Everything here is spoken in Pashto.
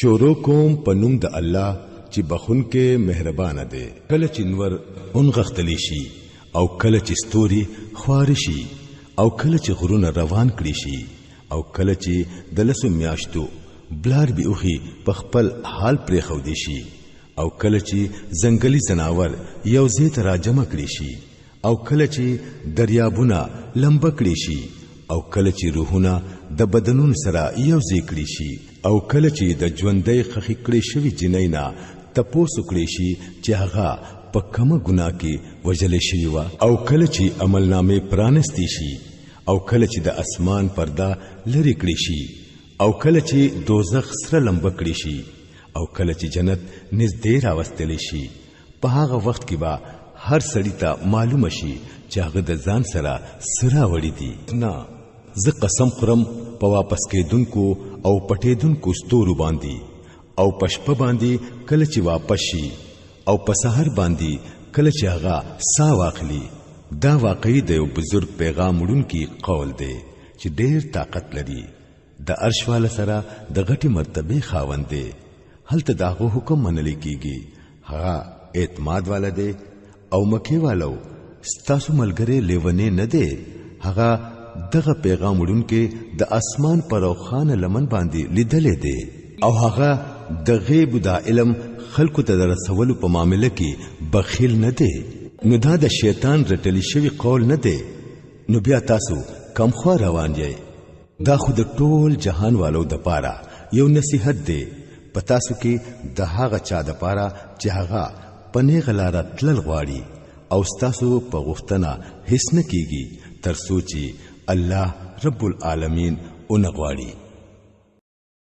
شروع کوم په نوم د الله چې بخونکې مهربانه دی. کله چې نور اونغښتلی شي، او کله چې ستوري خواره شي، او کله چې غرونه روان کړي شي، او کله چې د 10 میاشتو بلار بي اوخي په خپل حال پرېښودی شي، او کله چې ځنګلي ځناور یو ځای ته راجمع کړي شي، او کله چې دریابونه لمبه کړي شي، او کله چې روحونه د بدنونو سره یو ځای کړي شي، او کله چې د ژوندۍ خخې کړې شوې جینۍ نه تپوس وکړی شي چې هغه په کومه ګناه کې وژلې شوې وه، او کله چې عملنامې پرانستې شي، او کله چې د اسمان پرده لرې کړې شي، او کله چې دوزخ سره لمبه کړې شي، او کله چې جنت نږدې راوستلی شي، په هغه وخت کې به هر سړي ته معلومه شي چې هغه د ځان سره څه راوړي دي. نه، زه قسم خورم په واپس کېدونکو او پټېدونکو ستورو باندې، او په شپه باندې کله چې واپس شي، او په سحر باندې کله چې هغه سا واخلي. دا واقعي د یو بزرګ پیغام وړونکي قول دی چې ډېر طاقت لري، د عرش والا سره د غټي مرتبې خاوند دی، هلته د هغو حکم منل کیږي، هغه اعتماد والا دی. او مکې والو، ستاسو ملګری لیونی نه دی، هغه دغه پیغام وړونکی د اسمان پر روښانه لمن باندې لیدلی دی، او هغه د غیب د علم خلکو ته د رسولو په معامله کې بخیل نه دی. نو دا د شیطان رټلی شوی قول نه دی، نو بیا تاسو کم خوا روان یئ؟ دا خو د ټول جهان والو د پاره یو نصیحت دی، په تاسو کې د هغه چا د پاره چې هغه په نیغه لاره تلل غواړي، او ستاسو په غوښتنه هیڅ نه کیږي تر څو چې الله رب العالمین ونه غواړي.